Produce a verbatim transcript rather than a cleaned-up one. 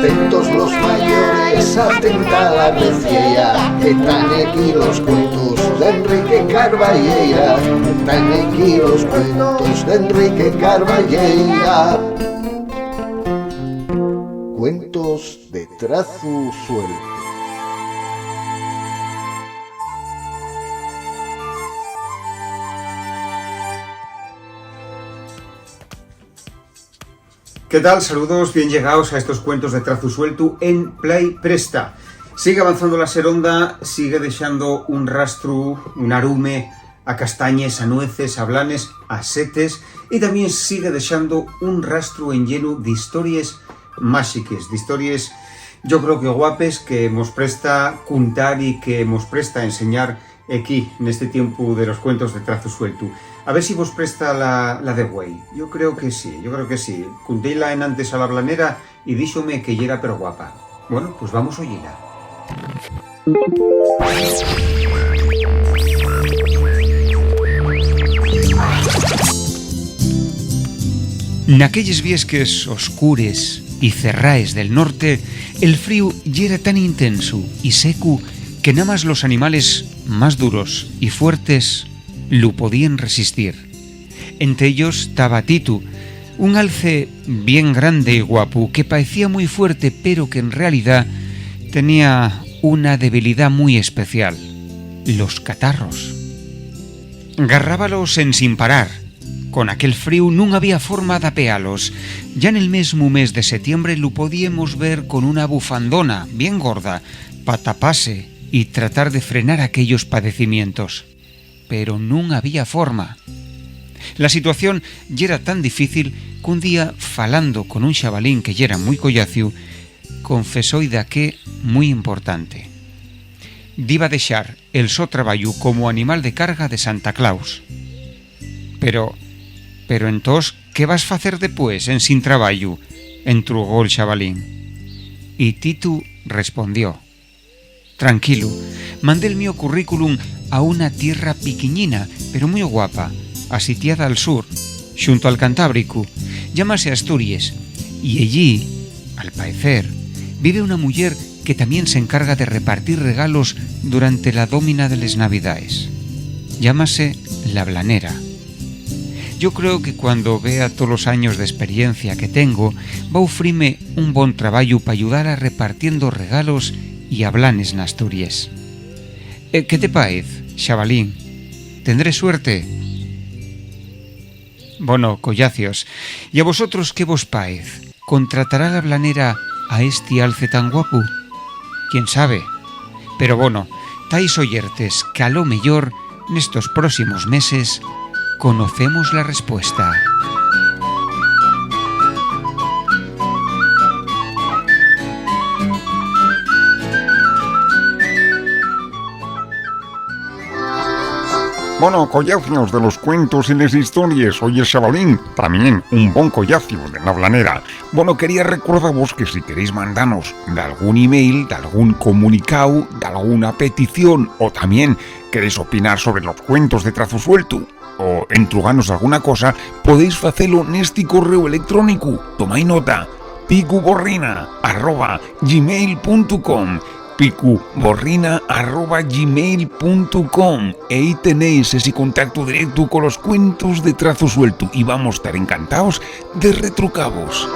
Atentos los mayores, atenta la reciella, que tán aquí los cuentos d'Enrique Carballeira, que tán aquí los cuentos d'Enrique Carballeira. Cuentos de trazu sueltu. ¿Qué tal? Saludos, bien llegaos a estos cuentos de trazu sueltu en Play Presta. Sigue avanzando la seronda, sigue dexando un rastru, un arume a castañes, a nueces, a blanes, a setes, y tamién sigue dexando un rastru enllenu d'histories máxiques, d'histories, yo creo que guapes, que mos presta cuntar y que mos presta enseñar equí, nesti tiempu de los cuentos de trazu sueltu. A ver si vos presta la, la de güei. Yo creo que sí, yo creo que sí. Cuntéila enantes a la Blanera y díxome que yera perguapa. Bueno, pues vamos oyela. Naquelles viesques oscures y cerraes del norte, el fríu yera tan intensu y secu que namás los animales más duros y fuertes lu podíen resistir. Ente ellos taba Titu, un alce bien grande y guapu que paecía mui fuerte, pero qu'en realidá tenía una debilidá mui especial: los catarros. Garrábalos ensin parar. Con aquel fríu nun había forma d'apealos. Ya nel mesmu mes de setiembre lu podíemos ver con una bufandona bien gorda pa tapase y tratar de frenar aquellos padecimientos. Pero nun había forma. La situación yera tan difícil qu'un día, falando con un xabalín que yera mui collaciu, confesói daqué mui importante. Diba dexar el so trabayu como animal de carga de Santa Claus. Pero, pero entós, ¿qué vas facer depués, ensin trabayu?, entrugó'l xabalín. Y Titu respondió: Tranquilu, mandé'l mio currículum a una tierra piquiñina, pero mui guapa, asitiada al sur, xunto al Cantábricu. Llámase Asturies, y ellí, al paecer, vive una muyer que tamién s'encarga de repartir regalos durante la dómina de les Navidaes. Llámase La Blanera. Yo creo que cuando vea tolos años d'esperiencia que tengo, va ufrime un bon trabayu p'ayudala repartiendo regalos y ablanes n'Asturies. Eh, ¿qué te paez, xabalín? ¿Tendré suerte? Bono, collacios, ¿y a vosotros qué vos paez? ¿Contratará La Blanera a esti alce tan guapu? Quién sabe. Pero bono, tais oyertes, qu'a lo meyor nestos próximos meses conocemos la respuesta. Bono, collacios de los cuentos y les histories, oye, xabalín, tamién un bon collaciu de La Blanera. Bono, quería recordavos que si queréis mandanos d'algún email, d'algún comunicáu, d'alguna petición, o tamién queréis opinar sobre los cuentos de Trazu Sueltu, o entruganos alguna cosa, podéis facelo nesti corréu electrónicu. Tomái nota: picuborrina arroba gmail punto com. picuborrina arroba gmail punto com. Ehí tenéis esi contactu directu colos cuentos de Trazu Sueltu y vamos tar encantaos de retrucavos.